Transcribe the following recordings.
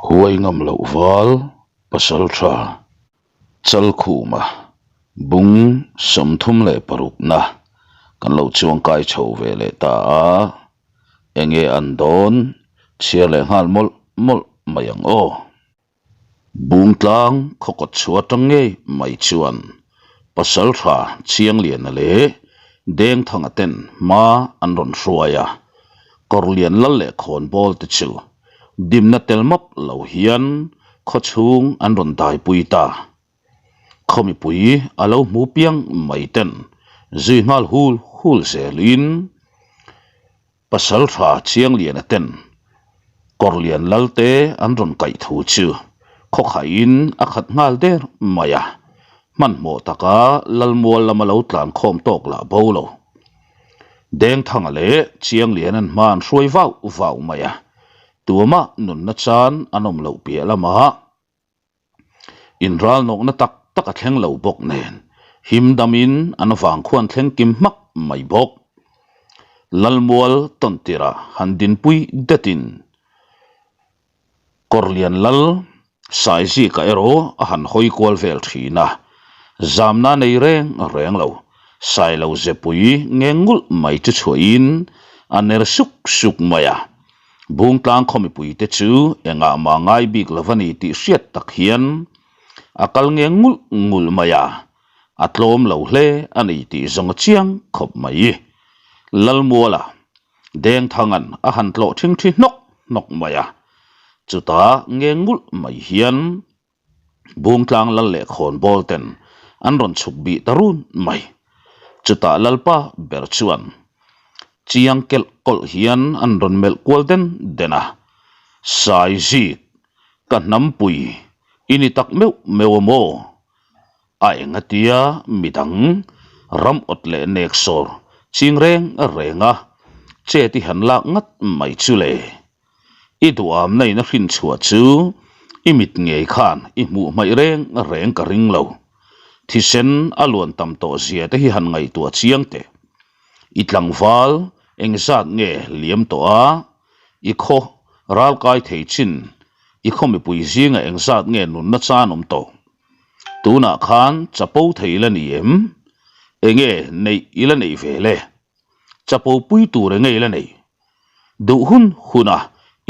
Huai ngam loh val pasaltha Chalkhuma bung 36 na kan lo chuangkai chho ve leh ta a, enge an dawn chhiar leh nghal mawlh mawlh mai ang aw. Bungtlang khaw kawt chhuah atang ngei mai chuan Pasaltha Chiangliana leh Dengthanga ten hma an rawn hruai a, Kawrlian lal leh khawnbawl te chu dimna tel map lo hian khaw chhung an rawn daipui ta. Khaw mipui a lo hmu piang mai ten zui nghal hul hul zelin Pasaltha Chiangliana ten Kawrlian Lalte an rawn kaih thu chu khawkhaihin a khat nghal der mai a, hmanhmawh taka Lalmual lama lo tlan khawm tawk lah bo lo. Dengthanga leh Chiangliana'n hma an hruai vau vau mai a, tuamah nunna chan an awm loh piah lamah Inralnawkna tak tak a thleng lo bawk nen him damin an vang khuan thleng kim hmak mai bawk. Lalmual tawn tirah han dinpui detin Kawrlian Lal Saizika erawh a han hawi kual vel thin a, zamna nei reng reng lo Sailo zepui nge ngulh mai chu chhuahin a ner suk suk mai a. Bungtlang khaw mipuite chu engah mah ngai bik lo a ni tih hriat tak hian a kal nge ngulh ngulh mai a, a tlawm lo hle a ni tih zawng a chiang khawp mai. Lalmuala Dengthanga'n a han tlawh thingthi hnawk hnawk mai a, chutah nge ngulh mai hian Bungtlang lal leh khawnbawl ten an rawn chhuk bih ta run mai. Chutah lalpa ber chuan chiang kelh kawlh hian an rawn melh kual den den a, Sai zik, ka hnampui i ni tak meuh meuh a maw? A eng atia midang ram awt leh nek sawr ching reng reng a, chet i han lak ngat mai chu le. I duham na in a hrin chhuah chu i mit ngei khan i hmuh hmaih reng reng ka ring lo. Thisen a luan tam tawh zia te hi han ngaihtuah chiang teh. I tlangval engzat nge liam tawh a, i khaw ral kai thei chin, i khaw mipui zinga engzat nge nunna chan awm tawh. Tunah khan chapo thei la ni em? Enge neih i la neih ve le? Chapo pui tur enge i la nei? Duh hun huna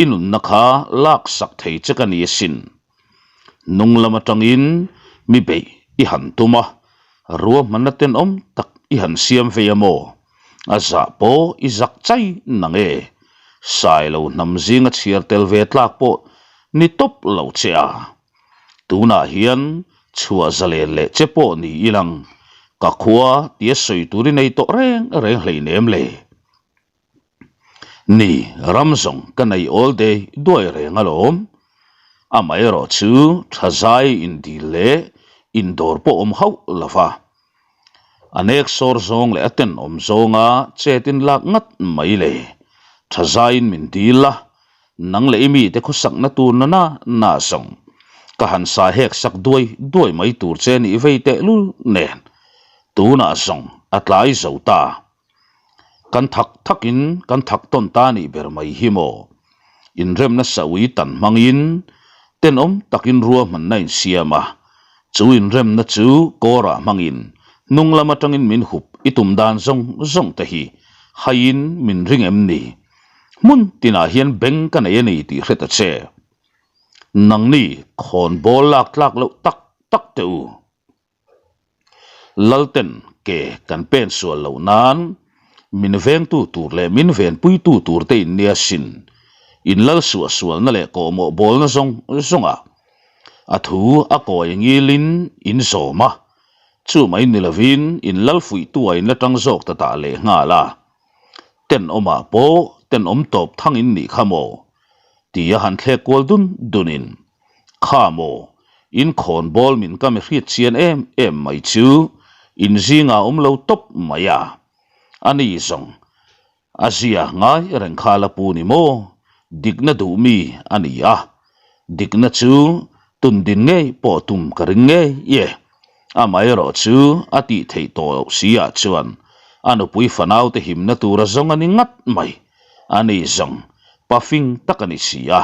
i nunna kha lak sak thei che ka ni asin. Hnung lam atangin mi beih i han tum a, ruahmanna tenawm tak i han siam vei a maw? A zah pawh i zak chai nang e. Sailo hnam zinga chhiar tel ve tlak pawh ni tawp lo che a. Tunah hian chhuah zalen leh che pawh ni ilang, ka khua tia sawi tur i nei tawh reng reng hleinem le. Ni, ram zawng ka nei awl dei duai reng alawm. Amaherawh chu tha zai indil leh indawr pawh awm hauh lo va. A nek sawr zawng leh a tenawm zawnga chetin lak ngat mai le. Tha zaiin min dil la, nang leh i mite khawsakna tur na na na zawng ka han sa hek sak duai duai mai tur che nih vei tehlul nen tunah zawng a tlai zo ta. Kan thak thakin kan thak tawn ta nih ber mai hi maw? Inremna saui tan hmangin tenawm takin ruahmanna insiam a, chu inremna chu kawrah hmangin hnung lam atangin min hup i tum dan zawng zawng te hi haiin min ring em ni? Hmun tinah hian beng ka nei a ni tih hre ta che. Nangni khawnbawl lak tlak loh tak tak teh u. Lalten ke kan pen sual loh nan min vengtu tur leh min venpuitu tur te in nia sin. In lal suah sualna leh kawhmawh bawlna zawng zawngah a thu a kawi ngilin in zawm a, chu mai ni lovin in lal fuihtu ah in la tang zawk ta tah leh nghal a. Tenawmah pawh tenawm tawp thang in nih kha maw? Tia han thlek kual dun dunin Kha maw, in khawnbawl min ka mi hriat chian em em mai chu in zingah awm lo tawp mai a. A ni zawng, a zia ngai reng kha la pu ni maw? Dikna duh mi a ni a, dikna chu tundin ngei pawh tum ka ring ngei e. Amaherawh chu a tih theih tawh loh si ah chuan a nupui fanaute himna tura zawng a ni ngat mai. A ni zawng, pa fing tak a ni si a.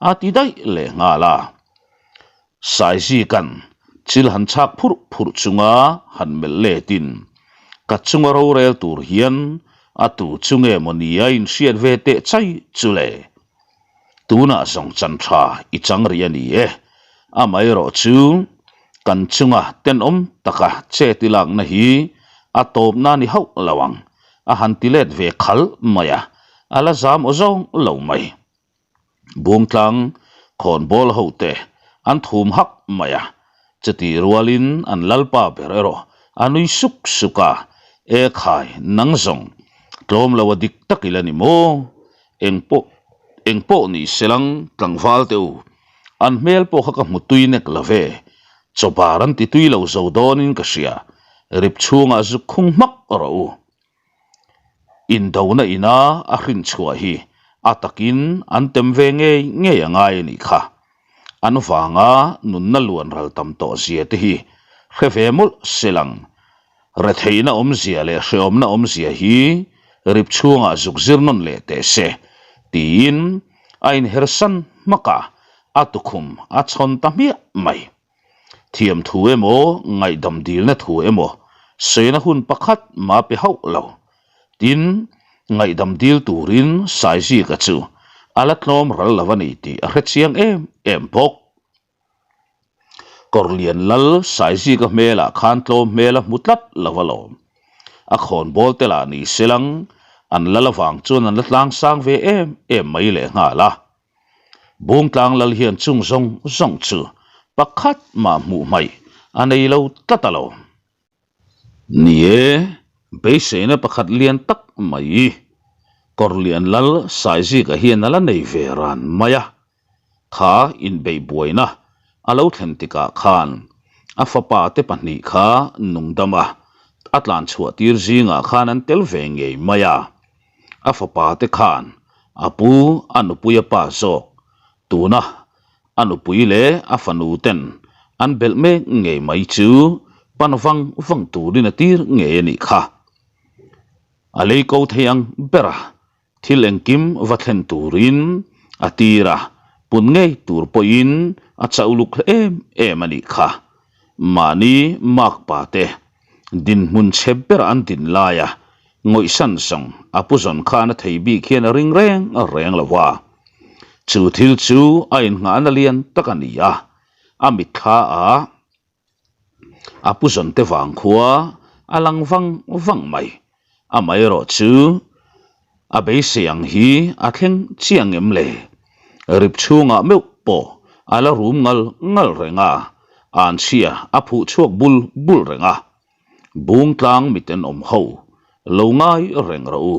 a ti daih leh nghal a. Saizika'n chil han chhak phurh phurh chunga han melh letin, Ka chunga rorel tur hian a tu chu nge maw ni a inhriat ve teh chai chu le? Tunah zawng chan tha i chang rih a ni e. Amaherawh chu kan chunga tenawm taka chet i lakna hi a tawpna ni hauh lo ang, a han ti let ve khal mai a, a la zam aw zawng lo mai. Bungtlang khawnbawl hote an thum hak mai a, chutih rualin an lalpa ber erawh a nui suk suk a, E khai, nang zawng tlawm lo a dik tak ila ni maw? Engpawh engpawh ni selang tlangval te u, an hmel pawh kha ka hmu tui nek lo ve, chawbar an ti tui lo zo dawnin ka hria, rip chhungah zuk khung hmak rawh u. Indona ina a hrin chhuah hi a takin an tem ve ngei ngei a ngai a nih kha. An vanga nunna luan ral tam tawh zia te hi hre ve mawlh selang. Retheihna awmzia leh hreawmna awmzia hi rip chhungah zuk zir nawn leh teh se tiin a inhersan hmak a, a tukhum a chhawn ta hmiah mai. Thiam thu emaw, ngaihdam dilna thu emaw sawina hun pakhat mah pe hauh lo. Tin, ngaihdam dil turin Saizika chu a la tlawm ral lo a ni tih a hrechiang em em bawk. Kawrlian lal Saizika hmelah khan tlawm hmel a hmu tlat lo alawm. A khawnbawl te lah ni selang an lal avang chuan an la tlangsang ve em em mai lehnghal a. Bungtlang lal hian chung zawng zawng chu pakhat mah hmuh hmaih a nei lo tlat a lo. Ni e, beiseina pakhat lian tak mai Kawrlian lal Saizika hian a la nei ve ran mai a, kha inbeih buaina a lo thlen tikah khan a fapa te pahnih kha nungdama a tlan chhuah tir zingah khan an tel ve ngei mai a. A fapa te khan a pu a nupui a pa zawk tuna a nupui leh a fanu ten an belh mek ngei mai chu pan vang vang turin a tir ngei a nih kha. A lei ko thei ang ber a, thil engkim va thlen turin a tir a, pun ngei tur pawhin a chauh luk hle em em a nih kha. Mahni makpa te Dinhmun chhe bera an din laia ngawihsan zawng a pu zawn khan a thei bik hian a ring reng reng lo a. Chu thil chu a innghahna lian tak a ni a, a mitthla ah a pu zawn te vang khua a lang vang vang mai. Amaherawh chu a beisei ang hi a thleng chiang em le? Rip chhungah meuh pawh a la rum ngal ngal reng a, anchhia a phuh chhuak bul bul reng a. Bungtlang mitenawm ho lo ngai reng rawh u.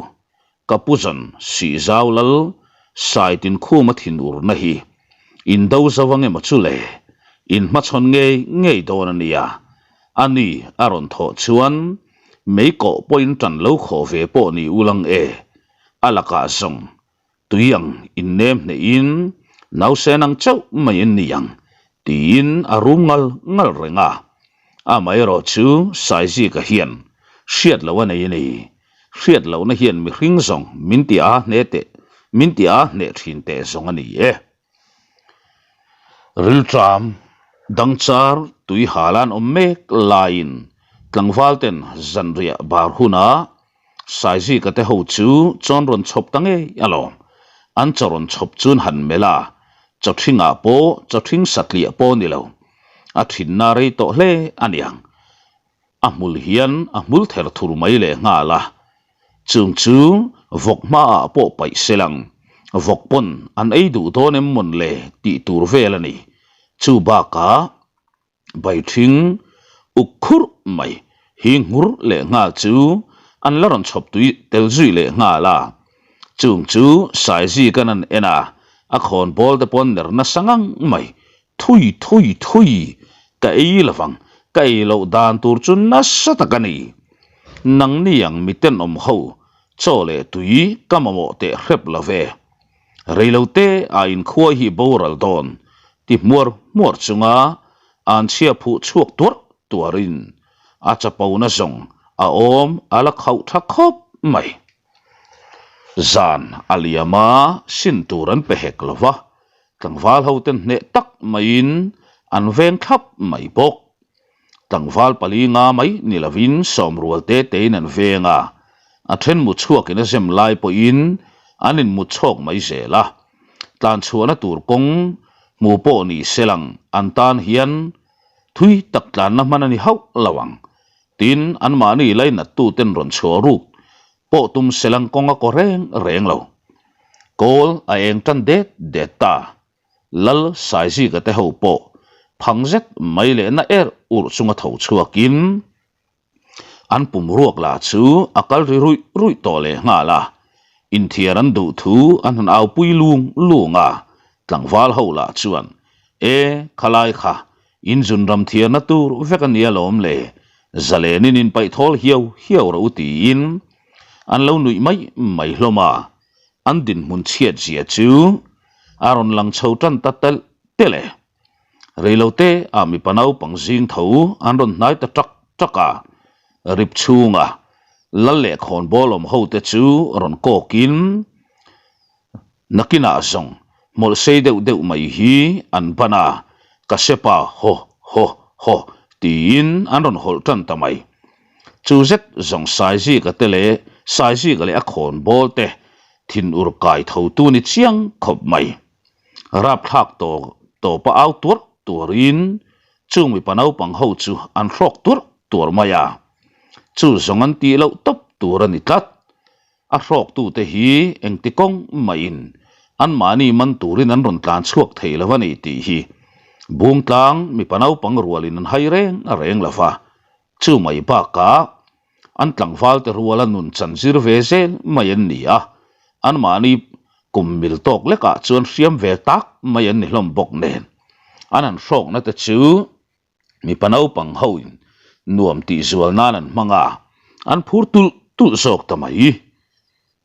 Ka pu zan Sihzau lal Saitinkhuma thinurna hi in do zo ang emaw chu le? In hmachhawn ngei ngei dawn a nia. A ni a rawn thawh chuan mei kawh pawhin tan lo khawh ve pawh ni ulang e. A lakah zawng tui ang innem hnehin nausen ang chauh mai in ni ang tiin a rum ngal ngal reng a. Amaherawh chu Saizika hian hriat loh a nei a ni. Hriat lohna hian mihring zawng min ti a hne teh min ti a hneh thin teh zawng a ni e. Rilṭam dangchar tui hal an awm mek laiin tlangval ten zanriah bar hunah Saizika te ho chu chawn rawn chhawp ta ngei alawm. An chaw rawn chhawp chuan han melh a, chaw ṭhingah pawh chaw ṭhing satliah pawh a ni lo. A ṭhinna rei tawh hle a niang. A hmul hian a hmul ther thur mai leh nghal a, chung chu vawk hmaah pawh paih sel ang, vawk pawn an ei duh dawn em mawn le tih tur vel a ni. Chu bakah bai ṭhing uk khurh mai hi nghur leh nghal chu an la rawn chhawp tui tel zui leh nghal a, chung chu Saizikan an en a, a khawnbawl te pawn ner nasa ngang mai Thui thui thui, ka ei lovang, ka ei loh dan tur chu nasa tak a ni. Nangni ang mi tenawm ho, chaw leh tui ka mamawh teh hrep lo ve. Reilote a inkhua hi boral dawn, ti hmuar hmuar chunga anchhia phuh chhuak tuarh tuarin a chapona zawng a awm a la khauh tha khawp mai. Zan a liam a, sin tur an pe hek lo va. Tlangval hoten hneh tak maiin an veng thlap mai bawk. Tlangval pali nga mai ni lovin sawmrual te tein an veng a, a then mu chhuakin a zem lai pawhin an inmu chhawk mai zel a. Tlan chhuahna tur kawng hmu pawh ni se lang an tan hian thui tak tlanna hman a ni hauh lo ang. Tin, anmahni lainattu ten rawn chhuah ruk pawh tum selang kawng a kaw reng reng lo. Kawl a eng tan det det ta. Lal Saizika te ho pawh phang zet mai leh na er urh chunga tho chhuakin an pum ruak lah chu a kal ri ruih ruih tawh leh nghal a. Inthiar an duh thu an han aupui lung lung a, tlangval ho lah chuan, E, khalai kha, In zun ram thiarna tur vek a nia lawm le, zalenin in paih thawl hiau hiau rawh u tiin an lo nuih mai mai hlawm a, an dinhmun chhiat zia chu a rawn lang chho tan ta telh telh e. Reilote ah mipa naupang zing tho an rawn hnai ta ṭak ṭak a, rip chhunga lal leh khawnbawl awm ho te chu rawn kawkin, Nakinah zawng hmawlh sei deuh deuh mai hi an ban a, ka sepa haw haw haw tiin an rawn hawlh tan ta mai. Chu zet zawng Saizika te leh Saizika leh a khawn bawl te thinur kai tho tu ni chiang khawp mai. Rapthlak tawpa au tuar tuarin chung mipa naupang ho chu an hrawk tuar tuar mai a, chu zawng an tih loh tawp tur a ni tlat. A hrawktute hi engti kawng mahin anmahni man turin an rawn tlan chhuak thei lo a ni tih hi Bungtlang mipa naupang rualin an hai reng a reng lo va, chu mai bakah an tlangvalte ruala nun chan zir ve zel mai an ni a, anmahni kum mil tawk lekah chuan hriam ve tak mai an ni hlawm bawk nen an han hrawkna te chu Mipa naupang hoin nuam tih zual nan an hmang a, an phur tulh tulh zawk ta mai.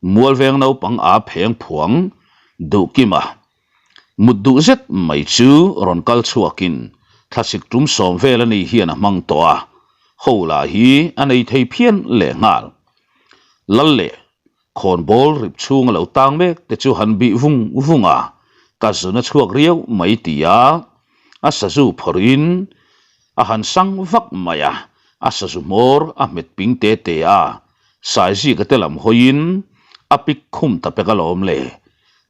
Mualveng naupang a pheng phuang duh kim a, mut duh zet mai chu rawn kal chhuakin thlasik tum sawm vel a ni hian a hmang tawh a, ho lah hi a nei thei phian lehnghal. Lal leh Khawnbawl rip chhung a lo tang mek te chu han bih vung vung a, ka zun a chhuak riau mai ti a, a sazu phawrhin a han sang vak mai a, a sazu hmawr a hmet ping te te a, Saizika te lam hawiin a pik khum ta pek alawm le,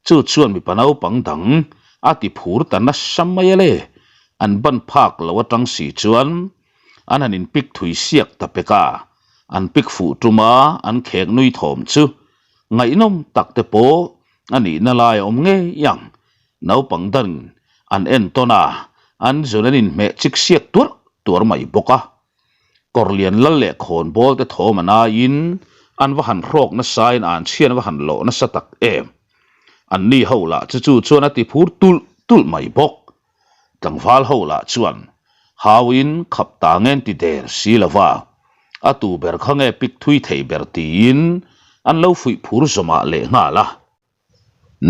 chu chuan mipa naupang dang a ti phur ta nasa mai a le, an ban phak lo atang si chuan an han inpik thui siak ta pek a. An pik fuh tum a, an khek nui thawm chu ngaihnawm tak te pawh a nihna lai a awm ngei ang. Naupang dan an entawn a, an zun an inhmeh chik siak tuarh tuarh mai bawk a. Kawrlian lal leh khawnbawl te thawm an aiin an va han hrawk nasain an chhian va han lawh nasa tak em. Anni ho lah chu chu chuan a ti phur tulh tulh mai bawk. Tlangval ho lah chuan hauin khap ta ngen ti der si lo va, a tu ber kha nge pik thui thei ber tiin an lo fuih phur zawmah leh nghal a.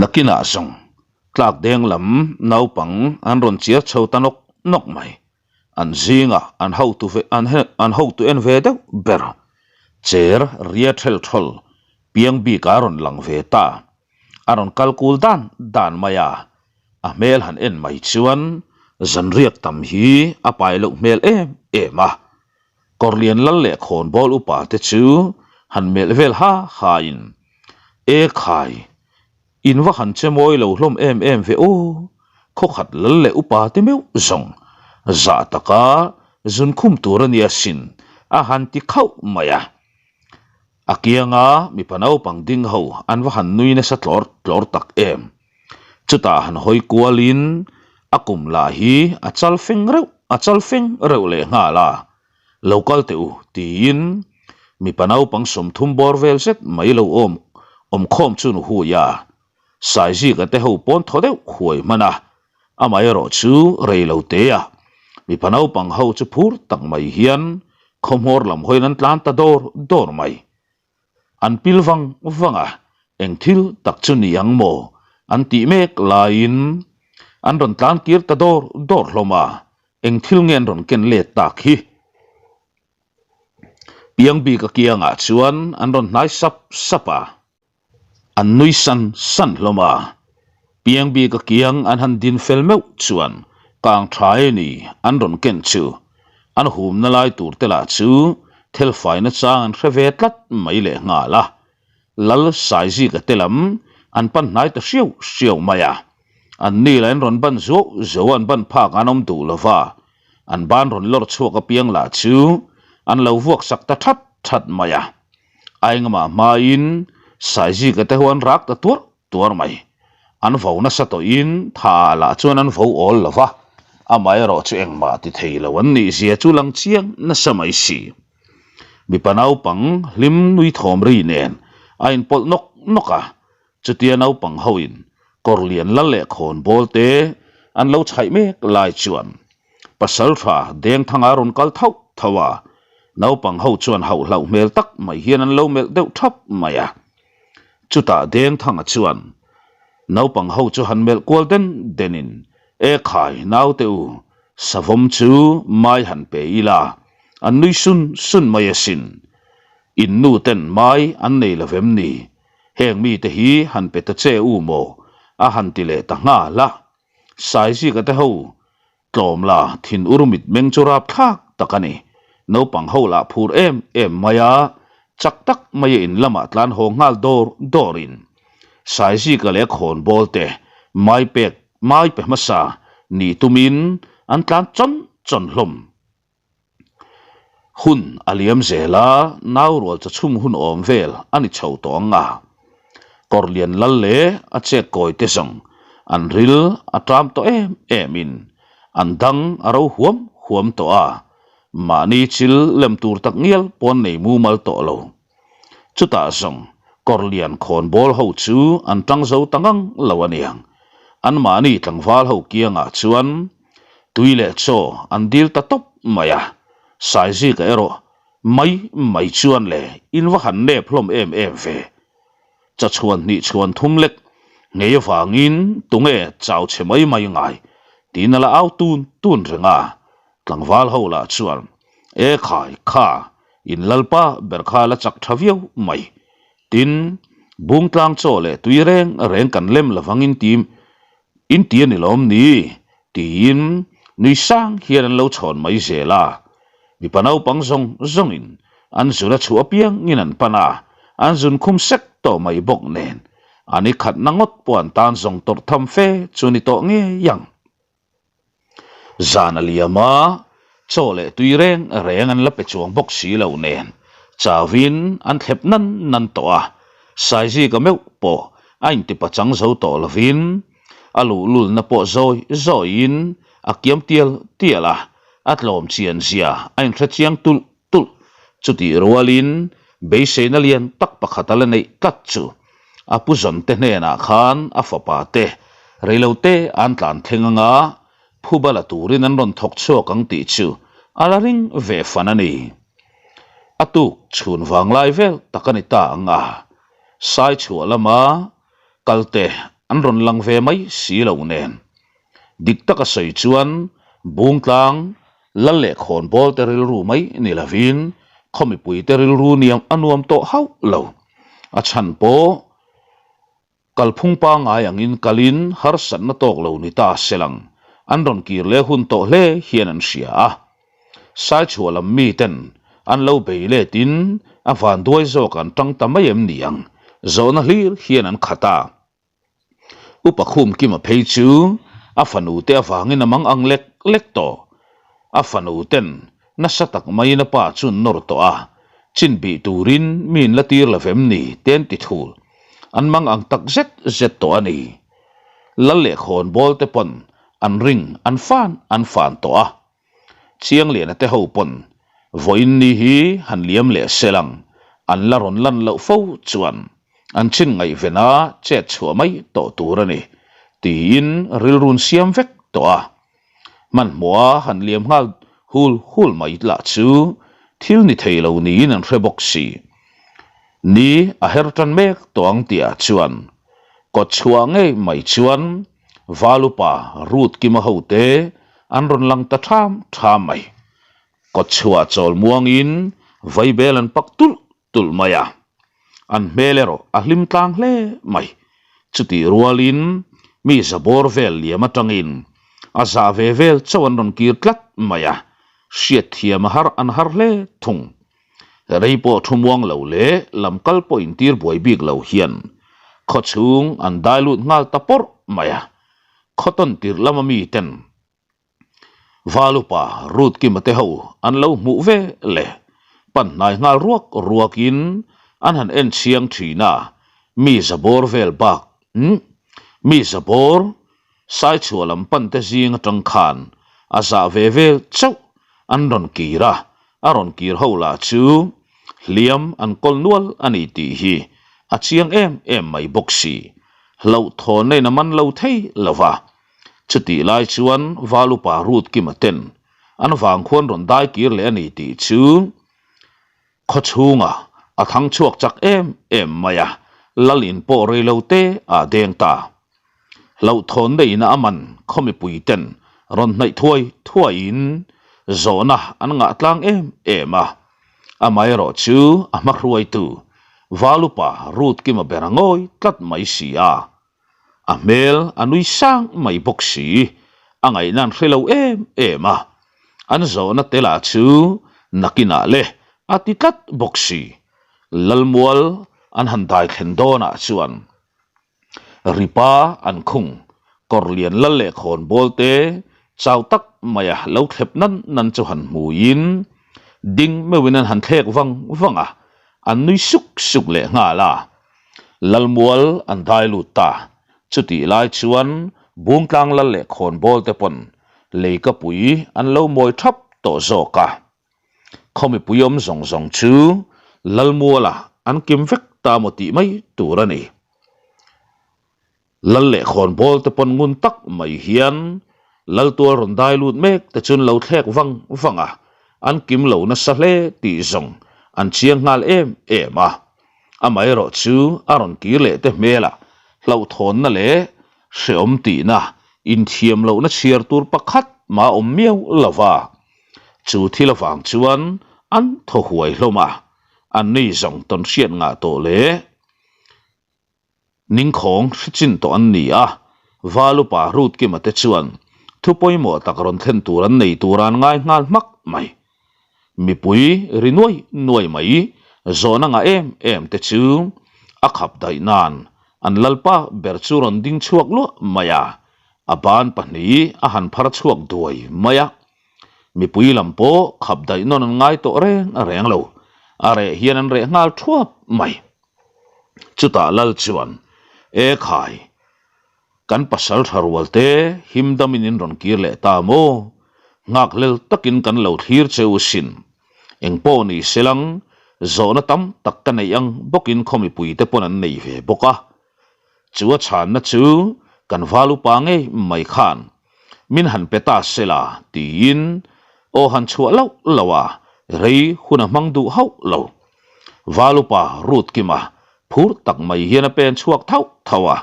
Nakinah zawng tlak deng lam naupang an rawn chiar chho ta nawk nawk mai. An zingah an hotu ve an hotu en ve deuh ber cher ria ṭhel ṭhawl piang bik a rawn lang ve ta. A rawn kal kul dan dan mai a, A hmel han en mai chuan zanriak tam hi a pai loh hmel em em a. Kawrlian lal leh khawnbawl upa te chu han melh vel ha ha in, E khai, in va han che mawi lo hlawm em em ve aw, khawkhat lal leh upa te meuh zawng zah taka zun khum tur a nia sin a han ti khauh mai a. A kianga mipa naupang ding ho an va han nui nasa tlawr tlawr tak em. Chutah han hawi kualin a kum lah hi a chal feng reuh a chal feng reuh leh nghal a, Lo kal teh u tiin mipa naupang 30 bawr vel zet mai lo awm awmkhawm chu nu hui a, Saizika te ho pawn thaw deuh huai hman a, amaherawh chu rei lo te a, mipa naupang ho chu phur tak mai hian khawhmawr lam hawiin an tlan ta dawr dawr mai. An pil vang vang a, eng thil tak chu ni ang maw an tih mek laiin an rawn tlan kir ta dawr dawr hlawm a, eng thil nge an rawn ken let tak hi? Piang bik a kiangah chuan an rawn hnai sap sap a, an nui san san hlawm a. Piang bik a kiang an han din fel meuh chuan kang tha e ni an rawn ken chu. An humna lai tur te lah chu thelfaina chang an hre ve tlat mai leh nghal a. Lal Saizika te lam an pan hnai ta hriau hriau mai a. An ni lah in rawn ban zuau zuau a an ban phak an awm duh lo va. An ban rawn lawr chhuak apiang lah chu an lo vuak sak ta that that mai a. Aingama hmain Saizika te ho an rak ta tuarh tuar mai. An vo nasa tawhin tha ah lah chuan an vo awl lo va, amaherawh chu engmah ti thei lo an nih zia chu lang chiang nasa mai si. Mipa naupang hlim nui thawm ri nen a inpawlh nawk nawk a, chutia naupang hoin kawr lian lal leh khawn bawl te an lo chhaih mek lai chuan pasal tha Dengthanga rawn kal thauh thauh a, naupang ho chuan hauh hlauh hmel tak mai hian an lo melh deuh thap mai a. Chutah Dengthanga chuan naupang ho chu han melh kual den denin, E khai, naute u, savawm chu mai han pe ila, an nui sun sun mai asin. In nu ten mai an nei lo vem ni? Heng mite hi han pe ta che u maw? a han ti leh ta nghal a. Saizika te ho Tlawm la, thin ur mit meng chu rap thlak tak a ni. Naupang ho lah phur em em mai a, chak tak maia in lamah tlan haw nghal dawr dawrin Saizika leh khawnbawl te mai pek mai pe hmasa nih tumin an tlan chawn chawn hlawm. Hun a liam zel a, nau rual chaw chhum hun awm vel a ni chho tawh ang a. Kawrlian lal leh a chet kawi te zawng an ril a ṭam tawh em em in an dang a ro huam huam tawh a, mahni chil lem tur tak ngial pawn nei mumal tawh lo. Chutah zawng Kawrlian khawnbawl ho chu an ṭang zo ta ngang lo a niang. Anmahni tlangval ho kiangah chuan tui leh chaw an dil ta tawp mai a, Saizika erawh mai mai chuan le in va han nep hlawm em em ve. Chachhuan hnih chhuan thum lek ngei avangin tunge chau chhe mai mai ngai tiin a la au tun tun reng a, tlangval ho lah chuan E khai kha in lalpa ber kha la chak tha viau mai. Tin, Bungtlang chaw leh tui reng reng kan lem lovang in ti in ti a ni lawm ni? tiin nui sang hian an lo chhawn mai zel a. Mipa naupang zawng zawngin an zun a chhuah apiangin an pan a, an zun khum sek tawh mai bawk nen a ni khatna ngawt pawh an tan zawng tawrh tham fe chu ni tawh ngei ang. Zan a liam a, chaw leh tui reng reng an la pe chuang bawk si lo nen chauhin an thlep nan nan tawh a, Saizika meuh pawh a intipa chang zo tawh lovin a luhlulna pawh zawi zawiin a kiam tial tial a, a tlawm chian zia a inhre chiang tulh tulh. Chutih rualin beiseina lian tak pakhat a la neih tlat chu a pu zawnte hnenah khan a fapa te reilote an tlan thleng anga phuba la turin an rawn thawk chhuak ang tih chu a la ring ve fan a ni. A tuk chhun vanglai vel tak a ni ta ang a, sai chhuah lama kalte an rawn lang ve mai si lo nen. Dik taka sawi chuan Bungtlang Lal leh khawnbawl te rilru mai ni lovin khaw mipui te rilru niam a nuam tawh hauh lo. A chhan pawh kalphung pangngai angin kalin harsatna tawk lo ni ta se lang an rawn kir leh hun tawh hle hian an hria a. Saichhuah lam miten an lo bei letin a vanduai zawk an tang ta mai em ni ang zawhna hlir hian an khat a. Upa Khumkima phei chu a fanu te avangin a mang ang lek lek tawh. A fanu ten nasa tak maiin a pa chu an nawr tawh a, chin bih turin mi in la tir lo vem ni te an ti thul. An mang ang tak zet zet tawh a ni. Lal leh khawnbawl te pawn an ring an fan an fan tawh a. Chiangliana te ho pawn vawiin ni hi han liam leh sel ang, an la rawn lan loh fo chuan an chin ngaihven a chet chhuah mai tawh tur a ni tiin rilrun siam vek tawh a. Hmanhmawh a han liam nghal hul hul mai lah chu thil ni thei lo niin an hre bawk si. Ni a her tan mek tawh ang tihah chuan kawtchhuah ngei mai chuan Valupa Ruth Kima hote an rawn lang ta ṭham ṭham mai. Kawtchhuah chawl muangin vaibel an pak tulh tulh mai a, an hmel erawh a hlim tlang hle mai. Chutih rualin. Mi zabawr vel liam atangin a zah ve vel chauh an rawn kir tlat mai a, hriatthiam a har an har hle thung. Rei pawh thu muang lo leh lam kal pawh intir buai bik lo hian khaw chhung an dai lut nghal ta pawrh mai a, khaw tawn tirh lama miten Valupa Ruth Kima te ho an lo hmuh ve le. Pan hnai nghal ruak ruakin an han en chiang thin a, mi zabawr vel bak umm mi zabawr Saichhuah lam pan te zing atang khan a zah ve vel chauh an rawn kir a, a rawn kir ho lah chu hliam an kawl nual a ni tih hi a chiang em em mai bawk si. Hlauhthawnna in a man lo thei lo va, Chutih lai chuan Valupa Ruth Kima ten an vang khuan rawn dai kir leh a ni tih chu khaw chhungah a thang chhuak chak em em mai a, lal in pawh rei lo te ah deng ta. Hlauhthawnna ina a man khaw mipui ten rawn hnaih thuai thuai in zawhna an ngah tlang em em a, amaherawh chu a hma hruaitu Valupa Ruth Kima ber a ngawi tlat mai si a. A hmel a nui sang mai bawk si, a ngaihna an hre lo em em a, an zawhna te lah chu nakinah le a ti tlat bawk si. Lalmual an han dai thlen dawnah chuan Ripa an khung kawr lian lal leh khawn bawl te chau tak maia lo thlep nan nan chu han hmuiin ding meuhin an han thlek vang vang a, an nui suk suk leh nghal a. Lalmual an dai lut ta. Chutih lai chuan Bungtlang lal leh khawnbawl te pawn leikapui an lo mawi thap tawh zawk a. Khaw mipui awm zawng zawng chu Lalmualah an kim vek ta maw tih mai tur a ni. Lal leh khawnbawl te pawn ngun tak mai hian Laltual rawn dai lut mek te chuan lo thlek vang vang a, an kim lo nasa hle tih zawng an chiang nghal em em a. Amaherawh chu a rawn kir leh te hmelah hlauhthawnna leh hrehawm tihna inthiam lohna chhiar tur pakhat mah a awm miau lo va. Chu thil avang chuan an thaw huai hlawm a, anni zawng tawn hriat ngah tawh leh Ningkhawng hri chin tawh an ni a, Valupa Rutkima te chuan thu pawimawh tak rawn thlen tur an nei tur an ngai nghal hmak mai. Mipui ri nuai nuai mai zawhna ngah em em te chu a khap daih nan an lalpa ber chu rawn ding chhuak luah mai a, a ban pahnih a han phar chhuak duai mai a. Mipui lam pawh khap daih nawn an ngai tawh reng reng lo, a reh hian an reh nghal thuap mai. Chutah Lal chuan, E khai, kan pasal tha rual te him damin in rawn kir leh ta maw? Nghakhlel takin kan lo thlir che u sin. Eng pawh ni selang, zawhna tam tak ka neih ang bawkin khaw mipui te pawn an nei ve bawk a. Chu a chhanna chu kan val upa ngei mai khan min han pe ta sela tiin aw han chhuah loh loh a, rei hun a hmang duh hauh lo. Val upa Ruth Kima phur tak mai hian a pen chhuak thauh thauh a,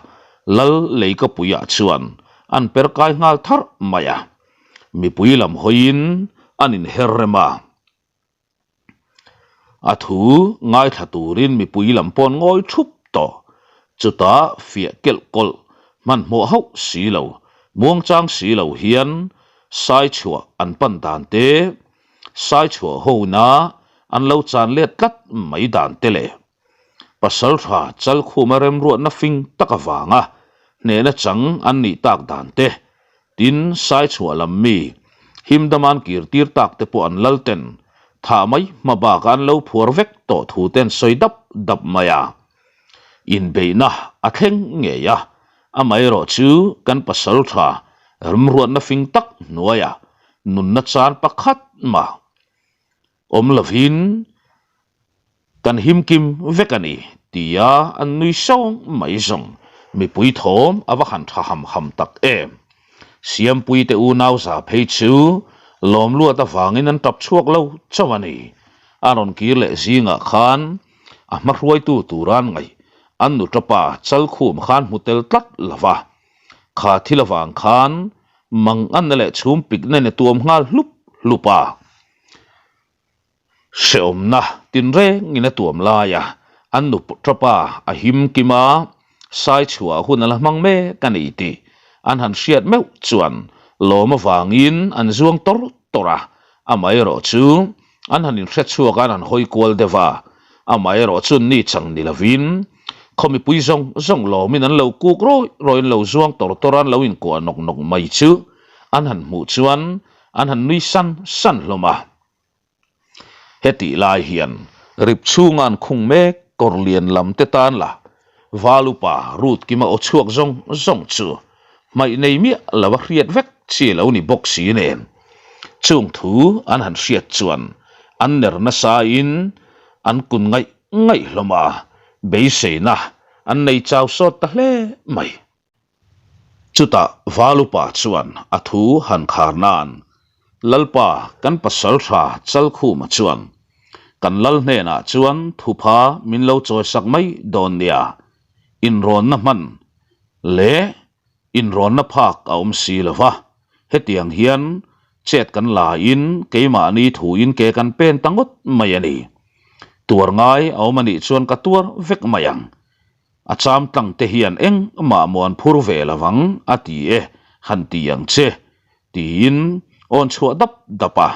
Lal Leikapuiah chuan an per kai nghal tharh mai a. Mipui lam hawiin an inher rem a. A thu ngaithla turin mipui lam pawn ngawi thup tawh. Chutah fiah kelh kawlh hmanhmawh hauh si lo, muangchang si lo hian Saichhuah an pan dan te, Saichhuah hona an lo chan let tlat mai dan te leh Pasaltha Chalkhuma remruatna fing tak avanga hnehna chang an nih tak dan te, tin Saichhuah lam mi himdam an kir tir tak te pawh an lal ten thah mai hma bakah an lo phuar vek tawh thu te an sawi dap dap mai a. Inbeihna a thleng ngei a, amaherawh chu kan pasaltha remruatna fing tak hnuaiah nunna chan pakhat mah Awm lovin kan him kim vek a ni, tia an nui sawng mai zawng. Mipui thawm a va han tha ham ham tak em. Siampui te unau za phei chu lawm luat avangin an tap chhuak lo chauh a ni. A rawn kir leh zingah khan a hma hruaitu turan ngaih an nutapa Chalkhum khan hmu tel tlat lo va. Kha thil avang khan mang anna leh chhum pik nen a tuam nghal hlup hlup a. Hrehawmna tinrengin a tuam lai a, an nu tapa a him kim a, sai chhuah hun a la hmang mek a ni tih. an han hriat meuh chuan lawm avangin an zuang tawr tawr a, amaherawh chu an han inhre chhuak a, an han hawi kual deuh a, amaherawh chu ni chang ni lovin khaw mipui zawng zawng lawmin an lo kuk rawih rawih an lo zuang tawr tawr a, an lo inkuah nawk nawk mai chu an han hmuh chuan an han nui san san hlawm a. Hetih lai hian rip chhunga an khung mek kawr lian lam te tan la val upa rut kima aw chhuak zawng zawng chu hmaih nei miah lo a hriat vek chi lo ni bawk si nen chung thu an han hriat chuan an ner nasa in an kun ngaih ngaih hlawm a, beiseina an nei chau sawt ta hle mai. Chutah Valupa chuan a thu han khar nan, Lalpa kan pasal tha Chalkhuma chuan kan lal hnenah chuan thupha min lo chawisak mai dawn nia, inrawnna hman leh inrawnna phak a awm si lo va, hetiang hian chet kan la in keimahni thuin ke kan pen ta ngawt mai a ni. Tuar ngai a awm a nih chuan ka tuar vek mai ang. A cham tlang te hian engmah maw an phur ve lo vang a ti e, han ti ang che, tiin awn chhuah dap dap a.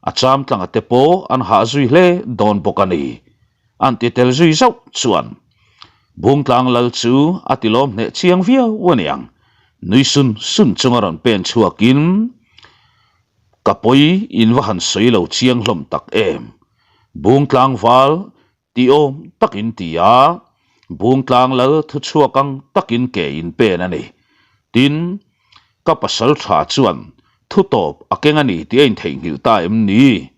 A cham tlanga te pawh an hah zui hle dawn bawk a ni. An ti tel zui zauh chuan Bungtlang lal chu a ti lawm hneh chiang viau a niang. Nui sun sun chunga rawn pen chhuakin, Ka pawi in va han sawi lo chiang hlawm tak em. Bungtlang val Ti awm takin ti a, Bungtlang lal thuchhuak ang takin ke in pen a ni. Tin, ka pasal tha chuan thu tawp a keng a ni tih a intheihnghilh ta em ni?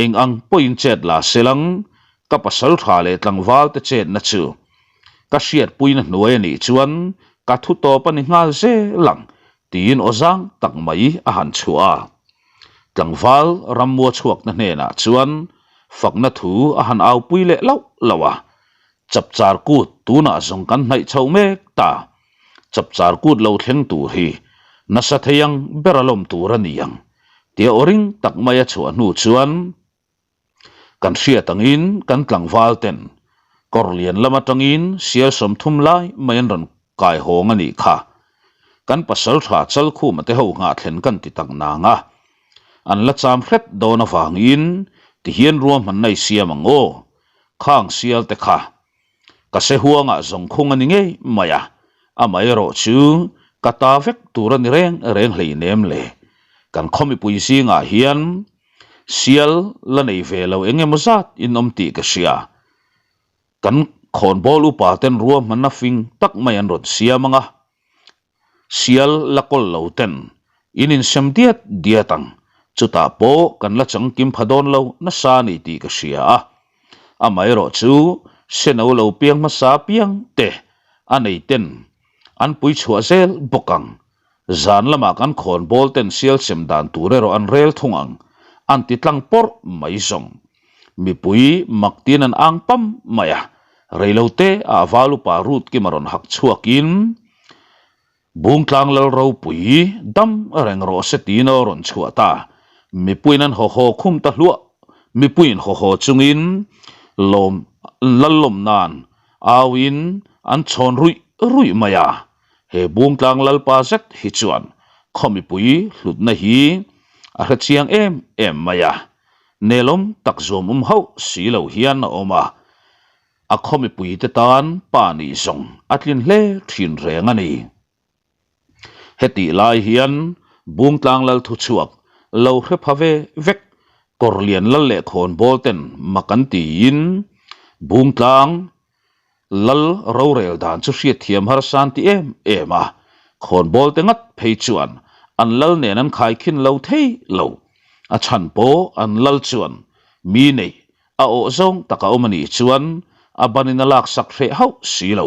Eng ang pawhin chet la se lang, ka pasal tha leh tlangval te chetna chu ka hriatpuina hnuai a nih chuan ka thu tawp a ni nghal zel ang tiin aw zang tak mai a han chhuah a. Tlangval rammua chhuakna hnenah chuan fakna thu a han aupui leh lauh lauh a, Chapchar kut tunah zawng kan hnaih chho mek ta, Chapchar kut lo thleng tur hi nasa thei ang ber a lawm tur a ni ang tia aw ring tak mai a chhuah hnu chuan Kan hriat angin kan tlangval ten kawr lian lam atangin sial 30 lai mai an rawn kai hawng a nih kha. Kan pasal tha Chalkhuma te ho nghah thlen kan ti tak nang a. An la cham hret dawn avangin tihian ruahmanna i siam ang aw. Khang sial te kha Ka se huangah zawng khung a ni ngei mai a, amaherawh chu ka ta vek tur a ni reng reng hleinem le. Kan khaw mipui zingah hian sial la nei ve lo eng emaw zat in awm tih ka hria. Kan khawnbawl upa ten ruahmanna fing tak mai an rawn siam ang a, Sial la kawl lo ten in insem diat diat ang, chutah pawh kan la changkim pha dawn lo nasa a ni tih ka hria a. Amaherawh chu seno lo piang hmasa piang te a nei ten an pui chhuah zel bawk ang. Zan lamah kan khawn bawl ten sial sem dan tur erawh an rel thung ang, an ti tlang pawrh mai zawng. Mipui mak tin an ang pam mai a, reilote ah val upa Ruth Kima rawn hak chhuakin, Bungtlang lal ropui dam reng rawh se tiin aw rawn chhuah ta. Mipuiin an haw haw khum ta hluah. Mipuiin haw haw chungin lawm lal lawm nan auin an chhawn ruih ruih mai a. He Bungtlang lalpa zet hi chuan khaw mipui hlutna hi a hre chiang em em mai a. Nelawm tak zuam awm hauh si lo hian a awm a. A khaw mipuite tan pa nih zawng a tlin hle thin reng a ni. Hetih lai hian Bungtlang lal thuchhuak lo hre pha ve vek Kawrlian lal leh khawnbawl ten mak an tiin Bungtlang lal rorel dan chu hriatthiam harsa an ti em em a, khawnbawl te ngat phei chuan an lal nen an khaikhin lo thei lo. A chhan pawh an lal chuan mi neih A awh zawng tak a awm a nih chuan a banin a laksak hreh hauh si lo.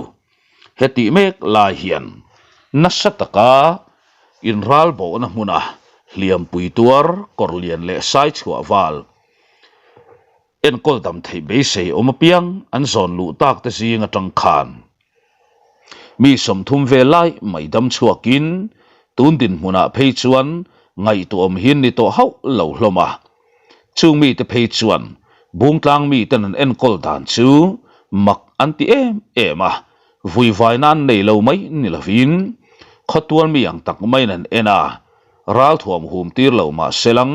Hetih mek lai hian nasa taka inralbawhna hmuna hliampui tuar kawrlian leh sai chhuah val enkawl dam theih beisei awm apiang an zawn luh tak te zing atang khan Mi 30 vel lai mai dam chhuakin tun dinhmunah phei chuan ngaihtuahawm hi an ni tawh hauh lo hlawm a. Chung mite phei chuan Bungtlang miten an enkawl dan chu mak an ti em em a, vuivaina an nei lo mai ni lovin. Khawtual mi ang tak maiin an en a, ralthuam hum tir lo mah selang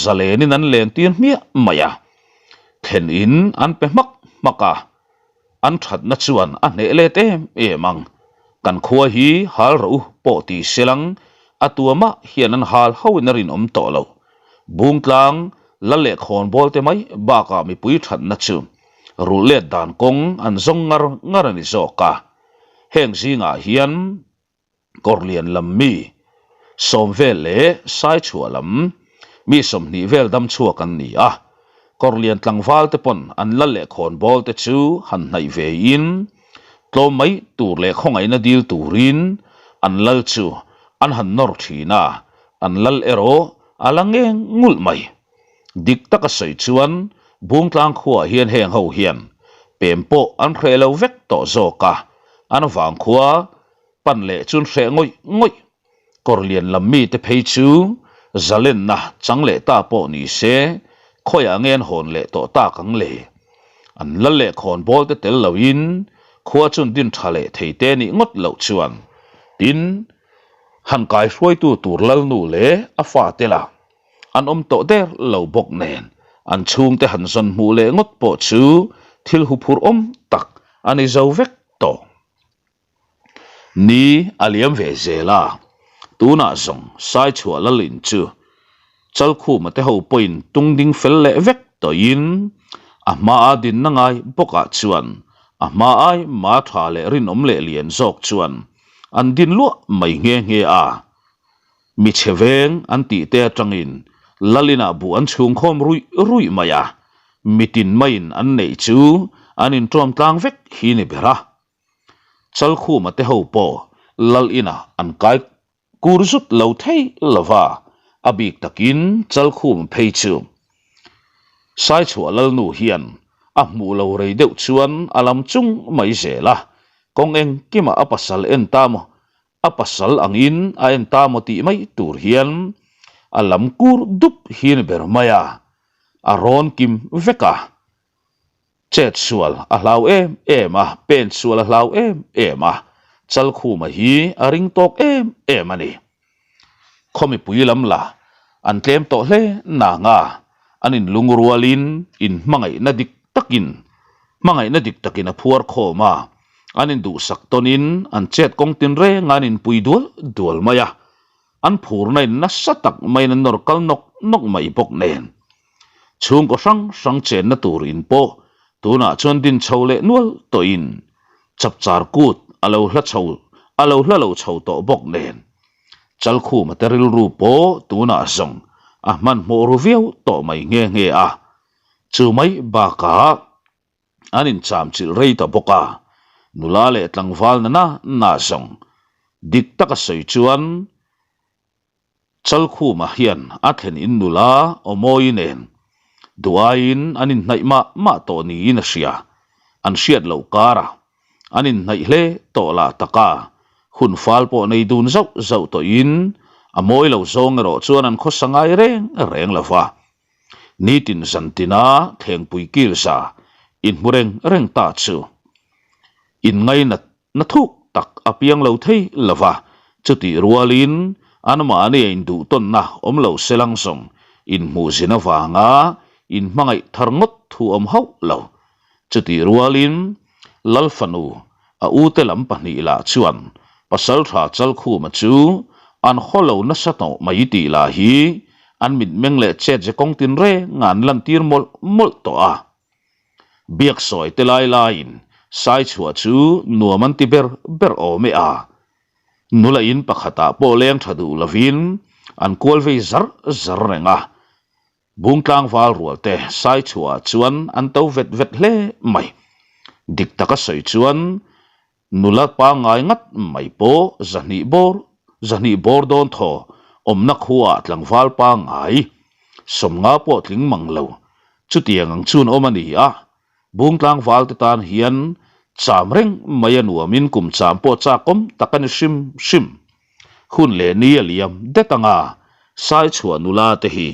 zalenin an len tir hmiah mai a. Thlen in an pe hmak hmak a, an thatna chuan a hneh let em em ang. Kan khua hi hal rawh u pawh ti selang a tuamah hian an hal hoin a rinawm tawh lo. Bungtlang lal leh khawnbawl te mai bakah mipui thatna chu rulh let dan kawng an zawng ngar ngar a ni zawk a. Heng zingah hian Kawrlian lam mi sawm vel leh Saichhuah lam mi 20 vel dam chhuak an ni a. Kawrlian tlangval te pawn an lal leh khawnbawl te chu han hnaih ve in tlawm mai tur leh khawngaihna dil turin an lal chu an han nawr thin a, an lal erawh a la ngeng ngulh mai. Dik taka sawi chuan Bungtlang khuaah hian heng ho hian pem pawh an hreh lo vek tawh zawk a, an vangkhua pan leh chun hreh ngawih ngawih. Kawrlian lam mite phei chu zalenna chang leh ta pawh ni se khawiah nge an hawn leh tawh tak ang le? An lal leh khawnbawl te tel loin khua chun din tha leh thei te nih ngawt loh chuan tin han kaihruaitu tur lalnu leh a fate lah An awm tawh der lo bawk nen an chhungte han zawn hmuh leh ngawt pawh chu thil huphurh awm tak a ni zo vek tawh. Ni a liam ve zel a, tunah zawng Saichhuah Lalin chu Chalkhuma te ho pawhin tung ding fel leh vek tawhin a hmaa dinna ngai bawkah chuan a hma ai ma tha leh rinawm leh lian zawk chuan an din luah mai nghe nghe a. Mi chhe veng an tih te atangin Lalinah buh an chhung khawm ruih ruih mai a, mitin maiin an neih chu an inṭawm tlang vek hi ni ber a. Chalkhuma te ho pawh Lalinah an kai kur zut lo thei lo va, a bik takin Chalkhuma phei chu Saichhuah Lalnu hian a hmuh lo rei deuh chuan a lam chung mai zel a, kawng engkimah a pasal en ta maw A pasal angin a en ta maw tih mai tur hian a lam kur dup hi ni ber mai a, a rawn kim vek a. Chet sual a hlau em em a, pen sual a hlau em em a, Chalkhuma hi a ring tawk em em a ni. Khaw mipui lam la an tlem tawh hle nang a, an inlungrualin inhmangaihna dik takin hmangaihna dik takin a phuar khawm a, an induhsak tawnin an chet kawng tinreng a an inpui dual dual mai a, an phurna in nasa tak maiin an nawr kal nawk nawk mai bawk nen. Chhungkaw hrang hrang chenna tur in pawh tunah chuan din chho leh nual tawhin chapchar kut a lo hla chho a lo hla lo chho tawh bawk nen. Chalkhuma te rilru pawh tunah zawng a hmanhmawh ru viau tawh mai nghe nghe a, chu mai bakah an incham chilh rei ta bawk a, nula leh tlangval na na na zawng dik taka sawi chuan Chalkhuma hian a thlen in nula Awmawi nen duh aiin an inhnaih mah mah tawh niin a hria, an hriat loh karah an inhnaih hle tawh lah tak a, hun fal pawh nei dun zauh zauh tawhin a mawi lo zawng erawh chuan an khawsa ngai reng reng lo va. Nitin zantina thlengpui kilza inhmu reng reng ta chu inngainat Na thuk tak a piang lo thei lo va, chutih rualin anmahni a induhtawnna awm lo se lang zawng inhmuh zin avanga inhmangaih thar ngawt thu awm hauh lo. Chutih rualin Lal fanu a ute lam pahnih lah chuan Pasaltha Chalkhuma chu an haw lo nasa tawh mai tih lah hi an mitmeng leh chetze kawng tinreng a an lantir mawlh mawlh tawh a. Biak sawi te lai laiin Saichhuah chu nuam an ti ber ber awm e a. Nula in pakhatah pawh leng tha duh lovin an kual vei zar zar reng a. Bungtlang val rual te Saichhuahah chuan an to vet vet hle mai. Dik taka sawi chuan Nula pangngai ngat mai pawh zahnih bawr zahnih bawr dawn thaw awmna khuaah tlangval pangngai 50 pawh tling mang lo. Chutiang ang chun awm a ni a, Bungtlang valte tan hian cham reng mai a nuamin kum cham pawh chakawm tak a ni hrim hrim. Hun leh ni a liam det anga Saichhuah nula te hi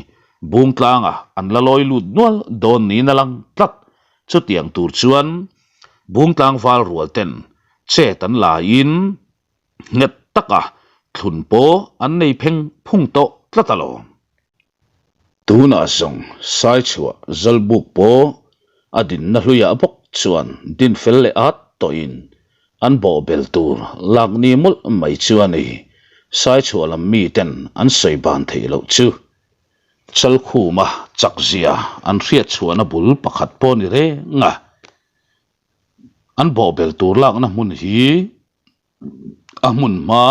Bungtlanga an la lawi lut nual dawn niin a lang tlat. Chutiang tur chuan Bungtlang val rual ten chet an laiin nghet taka. Thlun pawh an nei pheng phung tawh tlat alawm. Tunah zawng Saichhuah Zalbuk pawh a dinna hluiah bawk chuan din fel leh at tawhin an bawhbel tur lak ni mawlh mai chu a ni. Saichhuah lam miten an sawi ban theih loh chu Chalkhuma chakzia an hriatchhuahna bul pakhat pawh ni reng a, an bawhbel tur lakna hmun hi A hmun hma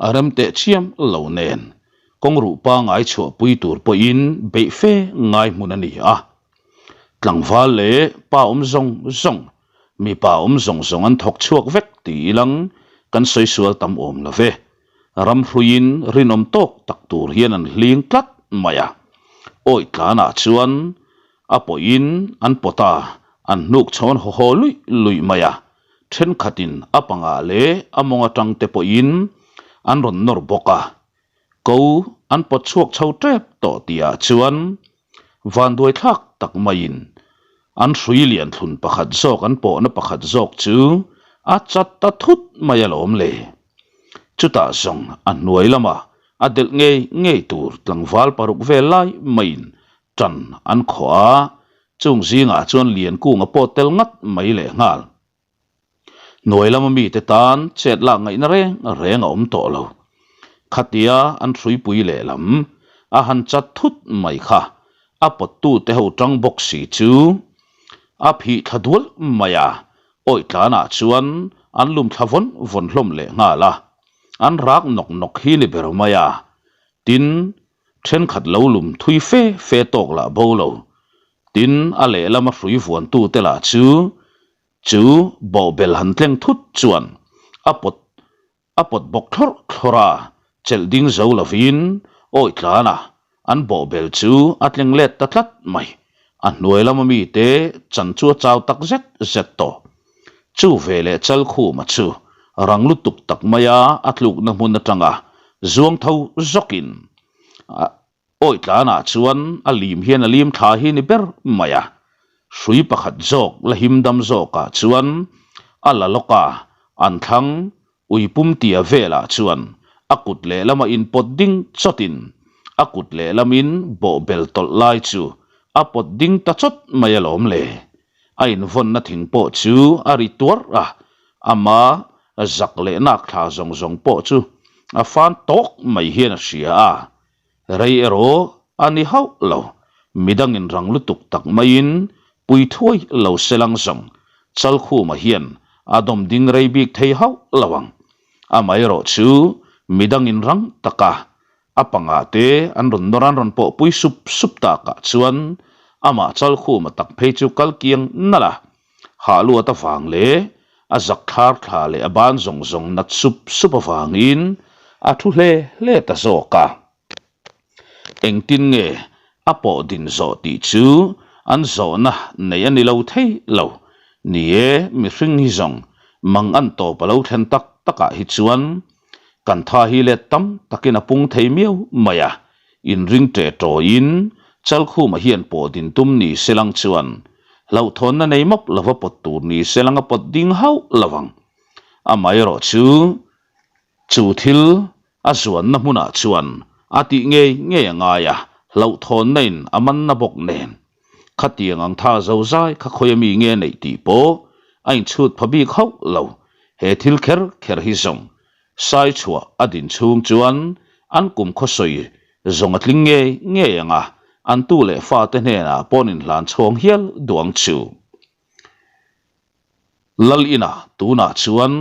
a rem teh chiam lo nen kawng ruh pangai chhuahpui tur pawhin beih fe ngai hmun a ni a. Tlangval leh pa awm zawng zawng, mipa awm zawng zawng an thawk chhuak vek ti ilang kan sawi sual tam awm lo ve. Ram hruiin rinawm tawk tak tur hian an hling tlat mai a. Awi tlanah chuan a pawhin an pawt a, an hnuk chhawn haw haw luih luih mai a. Thenkhatin a pangah leh a mawng atang te pawhin an rawn nawr bawk a, ko an pawt chhuak chho tep tawh tihah chuan vanduai thlak tak maiin an hrui lian thlun pakhat zawk an pawhna pakhat zawk chu a chat ta thut mai alawm le. Chutah zawng a hnuai lamah a delh ngei ngei tur tlangval paruk vel lai maiin Ṭan an khawh a, chung zingah chuan Liankunga pawh tel ngat mai leh nghal. Hnuai lama mite tan chet lak ngaihna reng reng a awm tawh lo. Khatia an hruipui lehlam a han chat thut mai kha a pawttute ho ṭang bawk si chu a phih thla dual mai a, awih tlanah chuan an lum thla vawn vawn hlawm leh nghal a, an rak nawk nawk hi ni ber mai a, tin, Thenkhat lo lum thui fe fe tawk lah bo lo. Tin, a lehlama hrui vuantute lah chu chu bawhbel han tleng thut chuan a pawt a pawt bawk thlawrh thlawrh a, chelh ding zo lovin awi tlana an bawhbel chu a tleng let ta tlat mai. A hnuai lama mite chan chu a chau tak zet zet tawh. Chu ve leh Chalkhuma chu rang lutuk tak maia a tlukna hmun atanga zuang tho zawkin a awi tlanah chuan a lim hian a lim thla hi ni ber mai a. Hrui pakhat zawk la him dam zawkah chuan a la lawk a, an thlang ui pum tia velah chuan a kut lehlama inpawt ding chawtin a kut lehlamin bawhbel tawlh lai chu a pawt ding ta chawt mai alawm le. A invawnna thing pawh chu a ri tuarh a, ama zak leh nak thla zawng zawng pawh chu a fan tawk mai hian a hria a. Rei erawh a ni hauh lo, midangin rang lutuk tak maiin pui thuai lo selang zawng Chalkhuma hian a dawm ding rei bik thei hauh lo ang. Amaherawh chu midangin rang taka A pangah te an rawn nawr an rawn pawhpui sup sup takah chuan amah Chalkhuma tak phei chu kal kiang nalh a, hah luat avang leh a zak thlar thla leh a ban zawng zawng nat sup sup avangin a thu hle hle ta zawk a. Engtin nge a pawh din zawh tih chu an zawhna neih a ni lo thei lo. Ni e, mihring hi zawng mang an tawp a lo thlen tak takah hi chuan Kan tha hi let tam takin a pung thei miau mai a, inring ṭe ṭawiin Chalkhuma hian pawh din tum ni se lang chuan hlauhthawnna nei mawp lova pawt tur ni se lang a pawt ding hauh lo ang. Amaherawh chu, chu thil a zuanna hmunah chuan a tih ngei ngei a ngai a, hlauhthawnna in a manna bawk nen. Khatiang ang tha zo zai kha khawi ami nge neih tih pawh a inchhut pha bik hauh lo. He thil kher kher hi zawng sai chhuah a din chhung chuan an kum khawsawi zawng a tling ngei ngei ang a, an tu leh fate hnenah paw'n inhlan chhawng hial duh ang chu. Lal inah tunah chuan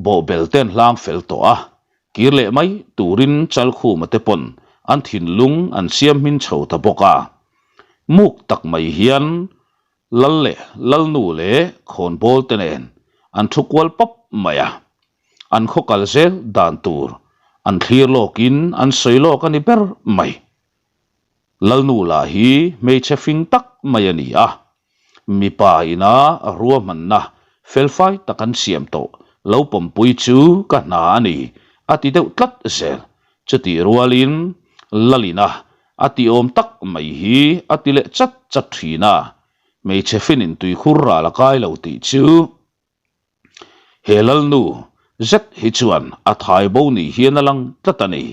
Bawhbel te an hlang fel tawh a, kir leh mai turin Chalkhuma te pawn an thinlung an siam hmin chho ta bawk a. Muk tak mai hian Lal leh Lalnu leh Khawnbawl te nen an thu kual pawp mai a. An khaw kal zel dan tur an thlir lawkin an sawi lawk a ni ber mai. Lalnu lah hi hmeichhe fing tak mai a ni a, Mipa ina ruahmanna felfai tak an siam tawh lo pawmpui chu ka hna a ni, a ti deuh tlat zel. Chutih rualin Lalina a ti awm tak mai hi a ti leh chat chat thin a, hmeichhe finin tuikhur ral a kai lo tih chu He Lalnu. zet hi chuan a thai bo ni hian a lang tlat a ni.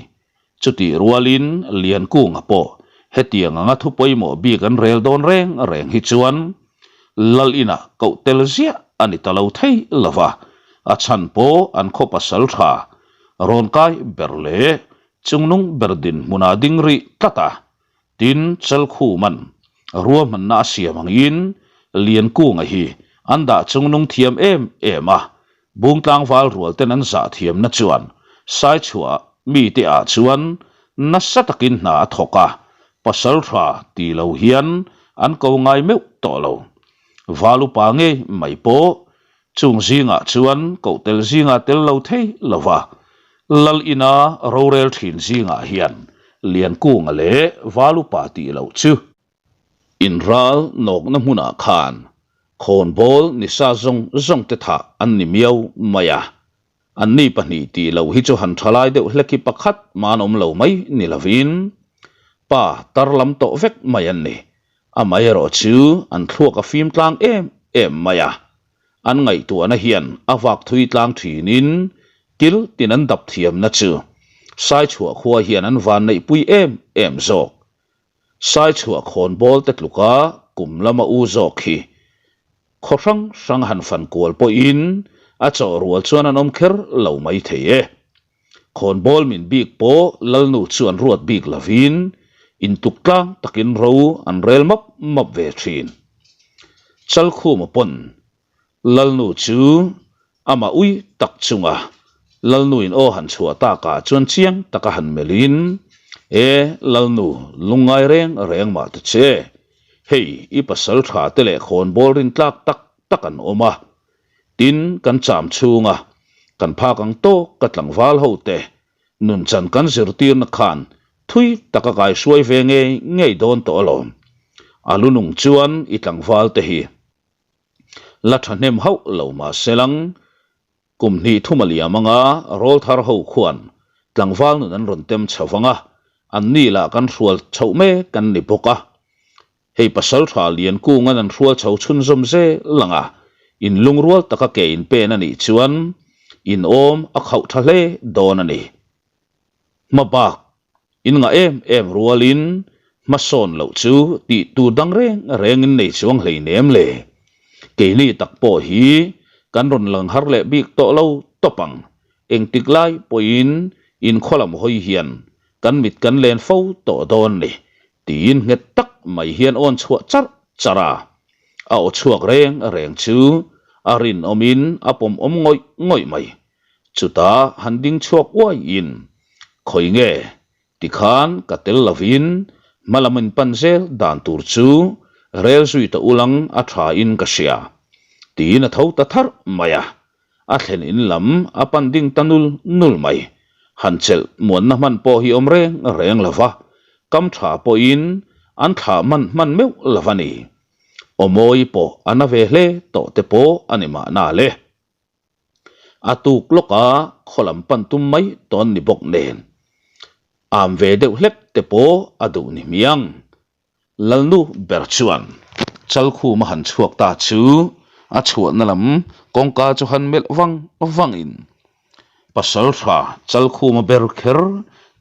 Chutih rualin Liankunga pawh hetiang anga thu pawimawh bik an rel dawn reng reng hi chuan Lal inah koh tel ziah a ni ta lo thei lo va, a chhan pawh an khaw pasal tha rawn kai ber leh chungnung ber dinhmunah ding rih tlat a. Tin, Chalkhuman ruahmanna a siam angin Liankunga hi an dah chungnung thiam em em a, Bungtlangval rual ten an zah thiamna chuan Saichhuah mite ah chuan nasa takin hna a thawk a, pasal tha ti lo hian an ko ngai meuh tawh lo. Val upa ngei mai pawh Chung zingah chuan kohtel zinga tel lo thei lova Lal ina rorel thin zingah hian Liankunga leh Valupa tih loh chu inral nawkna hmunah khan khawnbawl nisa zawng zawng te thah an ni miau mai a. Anni pahnih tih loh hi chu han tha lai deuh hlek hi pakhat mah an awm lo mai ni lovin pa tar lam tawh vek mai an ni. Amaherawh chu an thluak a fim tlang em em mai a, an ngaihtuahna hian a vak thui tlang thinin kil tin an dap thiamna chu Saichhuah khua hian an van neihpui em em zawk. Saichhuah khawnbawl te tluka kum lama u zawk hi khaw hrang hrang han fan kual pawhin a chawh rual chuan an awm kher lo mai thei e. Khawnbawl min bik pawh Lalnu chu an ruat bik lovin intuk tlang takin ro an rel map map ve thin. Chalkhuma pawn Lalnu chu amah ui tak chunga Lalnuin aw han chhuah takah chuan chiang taka han melhin, E Lalnu, lungngai reng reng mah ta che. Hei i pasal tha te leh khawnbawl rintlak tak tak an awm a, Tin, kan cham chhunga kan phak ang tawk ka tlangval ho te nunchan kan zirtirna khan thui tak a kaihruai ve ngei ngei dawn tawh alawm. A lu nung chuan i tlangval te hi la thahnem hauh lo mah se lang kum hnih thum a liam anga rawlthar ho khuan tlangval nun an rawn tem chho vang a, anni lah kan hrual chhoh mek an ni bawk a. Hei pasaltha Liankunga'n an hrual chho chhunzawm zel ang a, in lungrual taka ke in pen a nih chuan in awm a khauh tha hle dawn a ni. Hma bak in ngah em em rualin hmasawn loh chu tih tur dang reng reng in nei chuang hleinem le. Keini tak pawh hi kan rawn lang har leh bik tawh lo tawp ang. Engtik lai pawhin in khaw lam hawi hian kan mit kan len fo tawh dawn ni. Tiin nghet tak mai hian awn chhuah charh charh a, a aw chhuak reng reng chu a rinawmin a pawm awm ngawih ngawih mai. Chutah han ding chhuak uaiin, Khawi nge? Tikhan ka tel lovin hma lam in pan zel dan tur chu rel zui ta ulang a tha in ka hria, tiin a tho ta tharh mai a. A thlen in lam a pan ding ta nul nul mai. Han chelh muanna hman pawh hi awm reng reng lo va, kam tha pawhin an thlah hman hman meuh lo va ni. Aw mawi pawh a na ve hle tawh te pawh a ni mahna le. A tuk lawka khaw lam pan tum mai tawn ni bawk nen am ve deuh hlek te pawh a duh ni hmiang. Lalnu ber chuan Chalkhuma han chhuak ta chu a chhuahna lam kawngka chu han melh vang vangin Pasaltha Chalkhuma ber kher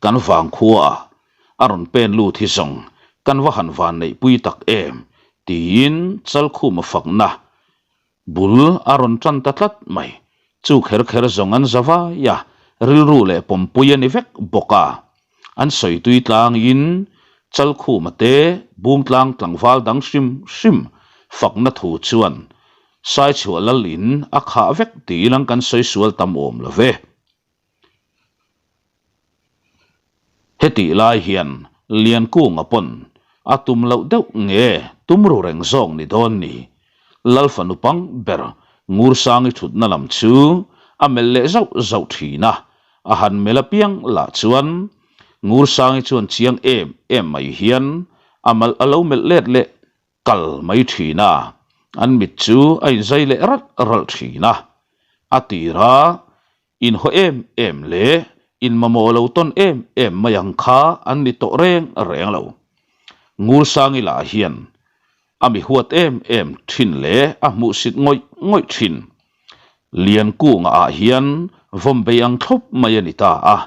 kan vangkhua ah a rawn pen lut hi zawng kan va han van neihpui tak em tiin Chalkhuma fakna Bul a rawn tan ta tlat mai. Chu kher kher zawng an za vai a, rilru leh pawmpui a ni vek bawk a. An sawi tui tlangin Chalkhuma te Bungtlang tlangval dang hrim hrim fakna thu chuan Saichhuah Lal in a khah vek tiin ang kan sawi sual tam awm lo ve. Hetih lai hian Liankunga pawn a tum loh deuh nge tum ru reng zawk ni dawn ni? Lal fanu pang ber Ngursangi thutna lam chu a melh leh zauh zauh thin a, a han melh apiang lah chuan Ngursangi chuan chiang em em mai hian a malh a lo melh let leh kal mai thin a, an mit chu a inzai leh ralh ralh thin a, a tir a. Inhaw em em leh inmamawh lo tawn em em mai ang kha an ni tawh reng reng lo. Ngursangi lah hian a mi huat em em thin leh a hmuhsit ngawih ngawih thin. Liankunga ah hian vawmbei ang thlawp mai a ni ta a,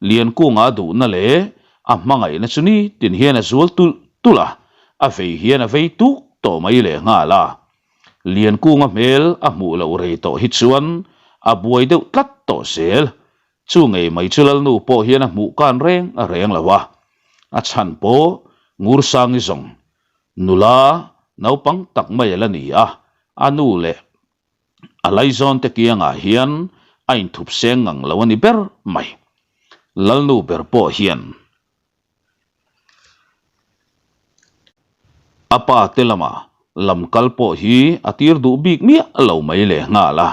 Liankunga a duhna leh a hmangaihna chu nitin hian a zual tulh tulh a, a vei hian a vei tuk tawh mai lehnghal a. Liankunga hmel a hmuh loh rei tawh hi chuan a buai deuh tlat tawh zel. Chu ngei mai chu Lalnu pawh hian a hmuh kan reng reng lo a, a chhan pawh Ngursangi zawng nula naupang tak mai a la ni a, a nu leh A laizawn te kiangah hian a inthup seng ngang lo a ni ber mai. Lalnu ber pawh hian a pa te lama lam kal pawh hi a tir duh bik miah lo mai leh nghal a.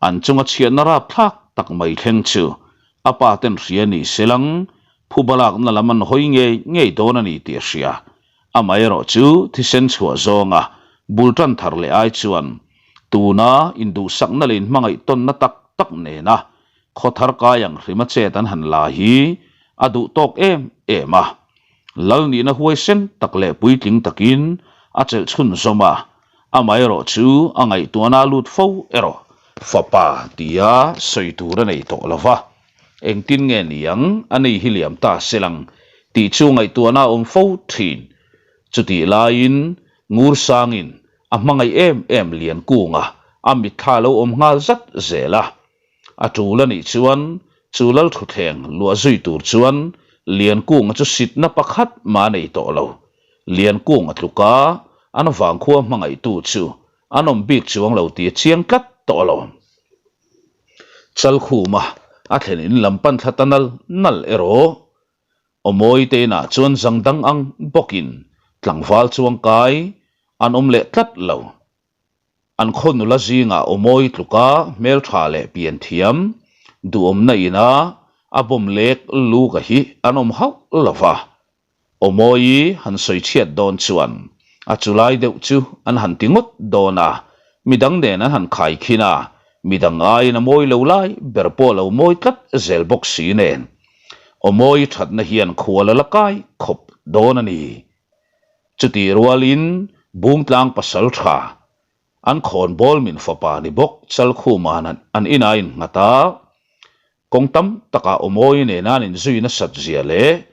An chunga chhiatna rapthlak tak mai thleng chu a pa ten hria ni selang phuba lakna lam an hawi ngei ngei dawn a ni tih a hria. Amaherawh chu thisen chhuah zawnga bul tan thar leh ai chuan tuna induhsakna leh inhmangaih tawnna tak tak nena khaw thar kai ang hrima chet an han la hi a duh tawk em em a. Lal nihna huaisen tak leh puitling takin a chelh chhun zawm a, amaherawh chu a ngaihtuahna a lut fo erawh fapa tia sawi tur a nei tawh lo va. Engtin nge niang a nei hi liam ta se lang tih chu ngaihtuahna a awm fo thin. Chutih laiin Ngursangin a hmangaih em em Liankunga a mitthla lo awm nghal zat zel a. A tul a nih chuan chu Lalthuthleng luah zui tur chuan Liankunga chu sitna pakhat mah a nei tawh lo. Liankunga tluka an vangkhua hmangaihtu chu an awm bik chuang lo tih a chiang tlat tawh lo. Chalkhuma a thlen in lam pan thla ta nal nal erawh Awmawi te inah chuan zang dang ang bawkin tlangval chuang kai an awm leh tlat lo. An khaw nula zingah Awmawi tluka hmeltha leh pian thiam duhawmna ina a bawm lek luka hi an awm hauh lo va. Awmawi han sawi chhiat dawn chuan a chulai deuh chu an han ti ngawt dawn a, midang nen an han khai khin a, midang aiin a mawi lo lai ber pawh lo mawi tlat zel bawk si nen. Awmawi thatna hian khual a la kai khawp dawn a ni. Chutih rualin Bungtlang pasal tha an khawnbawl min fapa ni bawk Chalkhuma'n an inah a innghat a, Kawng tam takah Awmawi nena an inzui nasat zia leh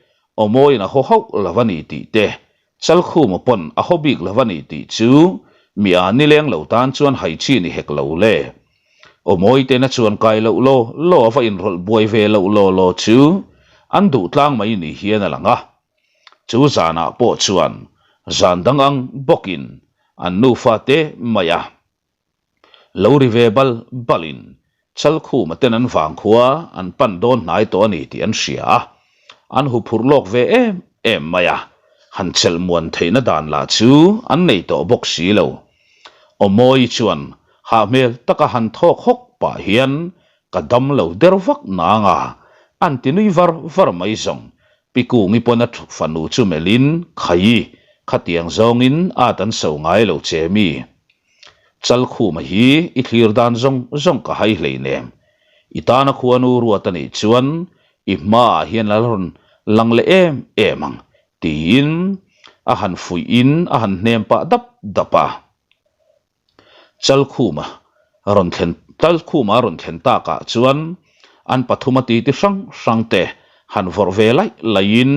Awmawiin a haw hauh lo a ni tih te, Chalkhuma pawn a haw bik lo a ni tih chu mi a nileng lo tan chuan hai chi ni hek lo le. Awmawi tena chuan kai loh law law a va inrawlh buai ve loh law law chu an duh tlang mai ni hian a lang a. Chu zanah pawh chuan zan dang ang bawkin an nufa te mai a. Lo ri ve bal balin Chalkhuma ten an vangkhua an pan dawn hnai tawh a ni tih an hria a, an huphurh lawk ve em em mai a, han chelh muan theihna dan lah chu an nei tawh bawk si lo. Awmawi chuan hah hmel taka han thawk hawk pah hian ka dam lo der vak nang a, an ti nui var var mai zawng. Pi Kungi pawn a fanu chu melhin, Khaii, khatiang zawngin at an so ngai lo che mi? Chalkhuma hi i thlir dan zawng zawng ka hai hleinem. I tana khuanu ruat a nih chuan i hmaah hian a la rawn lang leh em em ang, tiin a han fuihin a han hnem pah dap dap a. Chalkhuma rawn thlen Chalkhuma rawn thlen takah chuan an pathuma titi hrang hrang te han vawrh ve laih laihin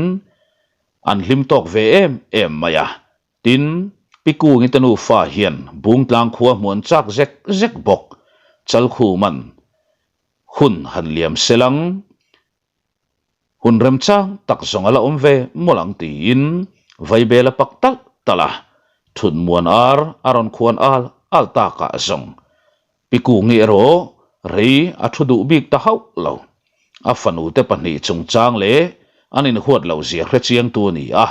an hlim tawk ve em em mai a. Tin, Pi Kungi te nufa hian Bungtlang khua hmuan chak zek zek bawk Chalkhuman hun han liam selang, hun remchang tak zawng a la awm ve mawlh ang tiin Vaibel a pak talh talh a, Thutmuan ar a rawn khuan al al takah zawng Pi Kungi erawh rei a thu duh bik ta hauh lo. A fanute pahnih chungchang leh an inhuat loh zia hrechiangtu a ni a,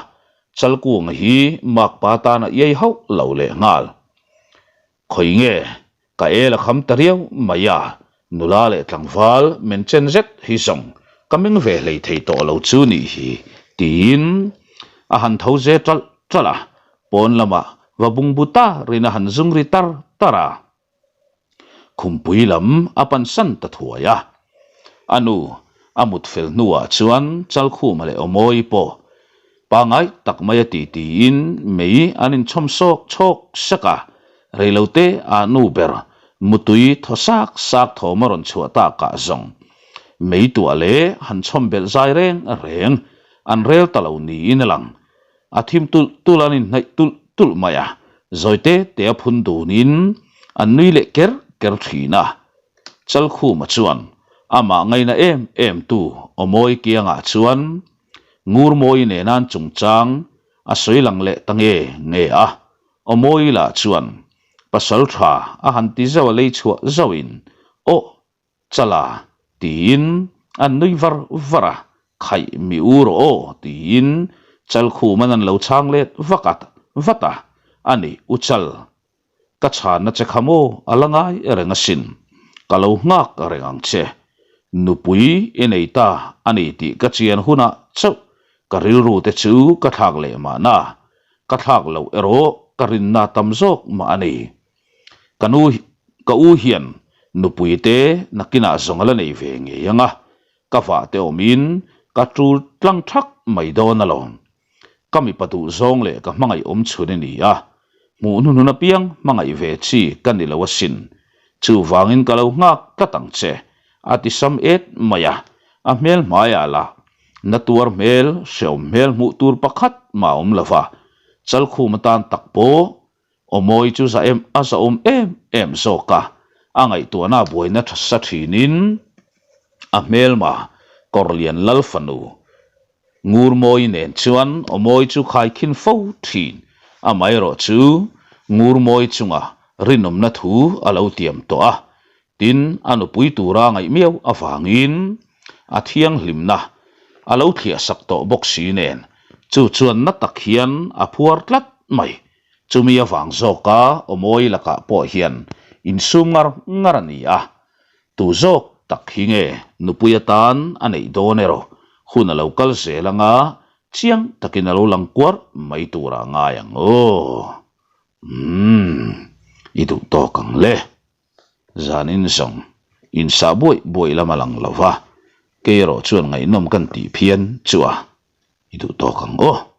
Chalkunga hi makpa tan a iai hauh lo leh nghal. Khawi nge ka el a kham ta riau mai a, nula leh tlangval men chen zet hi zawng ka meng ve hlei thei tawh lo chu nih hi tiin a han tho ze ṭalh ṭalh a, pawn lamah va bungbu tarin a han zung ri tar tar a. Khumpui lam a pansan ta thuai a. A nu a mut fel hnuah chuan Chalkhuma leh Awmawi pawh pangai tak mai a ti tiin mei an inchhawm sawk chhawk sek a, reilote ah nu ber. Mutui thaw sak sak thawm a rawn chhuah takah zawng meituah leh han chhawm belh zai reng reng an rel ta lo niin a lang. A thim tulh tulh an inhnaih tulh tulh mai a, zawi te te a phun dunin an nui leh ker ker thin a. Chalkhuma chuan amah ngaina em em tu Awmawi kiangah chuan Ngurmawi nena an chungchang a sawi lang leh ta nge nge a. Awmawi lah chuan pasal tha a han ti zauh a lei chhuah zauhin Aw Chala tiin an nui var var a, Khaih mi u rawh aw tiin Chalkhuma'n an lo chhang let vak a vat a, A ni u Chal, ka chhanna che kha maw a la ngai reng asin, ka lo nghak reng ang che. Nupui i nei ta a ni tih ka chian hunah chauh ka rilru te chu ka thlak leh mahna, ka thlak loh erawh ka rinna tam zawk mah a ni. Ka nu ka u hian nupui te nakinah zawng a la nei ve ngei ang a, ka vah te awmin ka tul tlang thak mai dawn alawm. Ka mipa duh zawng leh ka hmangaih awm chhun i ni a, hmuh hnuhnun apiang hmangaih ve chi ka ni lo asin. Chuvangin ka lo nghak tlat ang che, a ti sam et mai a, a hmel hmaiah lah na tuar hmel, hreawm hmel hmuh tur pakhat mah a awm lo va, Chalkhum atan tak pawh Awmawi chu za em a zahawm em em zawk a, a ngaihtuahna a buaina tha sa thinin a hmelma Kawrlian Lal fanu Ngurmawi nen chuan Awmawi chu khaikhin fo thin, amaherawh chu Ngurmawi chunga rinawmna thu a lo tiam tawh a, tin a nupui tura ngaih miau avangin a thianghlimna a lo thliahsak tawh bawk si nen chu chuan na tak hian a phuar tlat mai. Chumi avang zawka Awmawi lakah pawh hian insum ngar ngar a ni a, tu zawk tak hi nge nupui atan a neih dawn erawh hun a lo kal zel anga chiang takin a lo lang kuar mai turah a ngai ang aw. Umm, i duh tawk ang le. Zanin zawng insah buaih buaih lam a lang lo va, kei erawh chuan ngaihnawm kan tih phian chu a, i duh tawk ang aw.